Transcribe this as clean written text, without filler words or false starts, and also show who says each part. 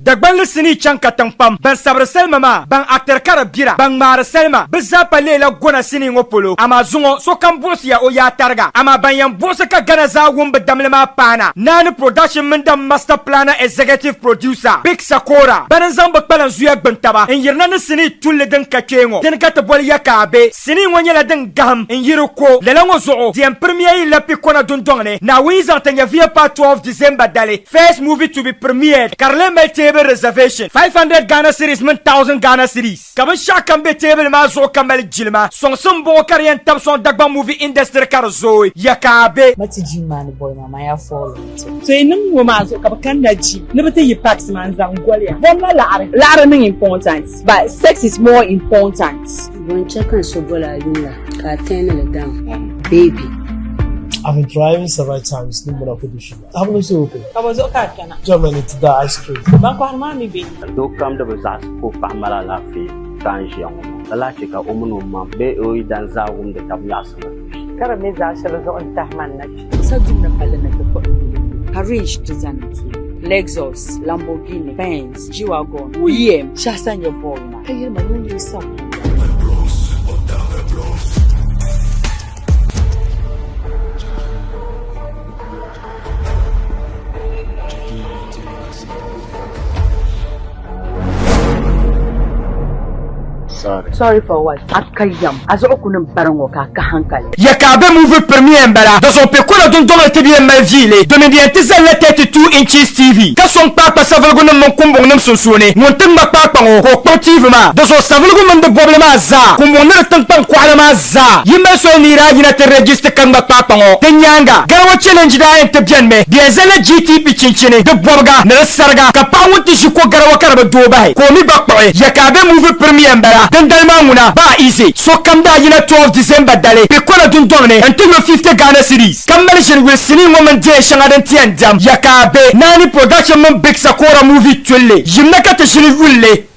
Speaker 1: Dagbanli sinii chaŋ katiŋ pam. Ban sabiri salima maa, ban actiri ka di bira, ban ŋmaari salima, bɛ zaa pa leela gona sinii ŋɔ polo. Amaa zuŋɔ, sokam buɣisiya o yaa tariga. Amaa ban yɛn buɣisi ka Ghana zaa wum bɛ damli maa paana, Naani Production mini The Master Planner Executive Producer, Big Sakora, bana n-zaŋ bɛ kpalanzuya gbuni taba n-yirina ni sinii tulli din ka kpee ŋɔ, dini ka ti boli ya ka a be. Sinii ŋɔ nyɛla din gahim n-yi di ko. Lala ŋɔ zuɣu, di yɛn pirimiya yi la Pikona dundɔŋ ni, Naawuni yi zaŋ ti nyɛviya paai 12 December dali. First movie to be premiered ka di lee mali table reservation, 500 Ghana cedis mini 1000 Ghana cedis. Ka binshɛɣu kam be teebuli maa zuɣu ka mali jilima. Sɔŋsim m-bɔŋɔ ka di yɛn tabi sɔŋ Dagbaŋ movie industry ka di zooi. Ya ka a be.
Speaker 2: Ma ti gym maa ni bɔi maa, man ya follow nti.
Speaker 3: So yi niŋ ŋɔ maa zuɣu ka bɛ kanna gym ni bɛ ti yi packs maa n-zaŋ goli ya. Bom la laɣiri.
Speaker 4: Laɣiri niŋ important but sex is more important.
Speaker 5: Bɔ n-chɛ ka n so bol a yuli la, ka a turn li down, baby?
Speaker 6: I've been driving several times ni muna kudu shi Abin so open.
Speaker 3: Ka bɔ zuɣu ka a kpɛna?
Speaker 6: Germany ti da ice cream.
Speaker 3: Ban kɔhiri maa mi be?
Speaker 7: Doo kam di bi zaɣisi ka o paɣa mali alaafee ka n ʒiya ŋɔ maa, lala chɛ ka o mini o mam bee o yidan zaa wumdi tab nyaɣisim ni tuhi.
Speaker 8: Ka di mi zaɣ shɛli zuɣu n-tahi ma na kpe.
Speaker 2: Sa dum ni palli ni ti kpuɣi yuli ka range ti zani tuui. Lexus, Lamborghini, Benz, G-Wagon, BM, shɛhi sa nyɛ bɔɔl maa. Ka yɛli ma ni yi sa
Speaker 7: Sorry.
Speaker 4: Sorry for what? A ka yam. A zuɣu ku niŋ bari ŋɔ ka a ka hankali.
Speaker 1: Ya ka a be movie premiere m-bala, di zuɣu Pekona dundɔŋ ni ti bi yɛn mali viili domin di yɛn ti zalila 32 inches TV ka sɔŋ kpaakpa saviligunim mini kumbuŋnim sunsuuni. Ŋun ti ŋma kpaakpa ŋɔ ka o kpuɣi TV maa, di zuɣu saviligu mini di bɔbili maa zaa, kumbuŋ ni di tiŋkpaŋ kɔɣili maa zaa yi mali soli ni yi daa yina ti registi ka ŋma kpaakpa ŋɔ. Di nyaaŋa, Garawa Challenge daa yɛn ti benimi. Bɛ yɛn zalila GTP chinchini, di bɔbiga, ni di sariga, ka paɣa ŋun ti ʒi ko garawa ka di bi dooi bahi, ka o mi gba kpuɣi. Ya ka a be movie premiere m-bala, dindali maa ŋuna, baa easy. Sokam daa yina 12 December dali Pekona dundɔŋ ni nti yo 50 Ghana cedis, ka mali ʒini yuli sinii ŋɔ mini diɛn shɛŋa din ti yɛn diɛm. Ya ka a be Naani Production mini Big Sakora movie tulli, yimna ka ti ʒini yuli li.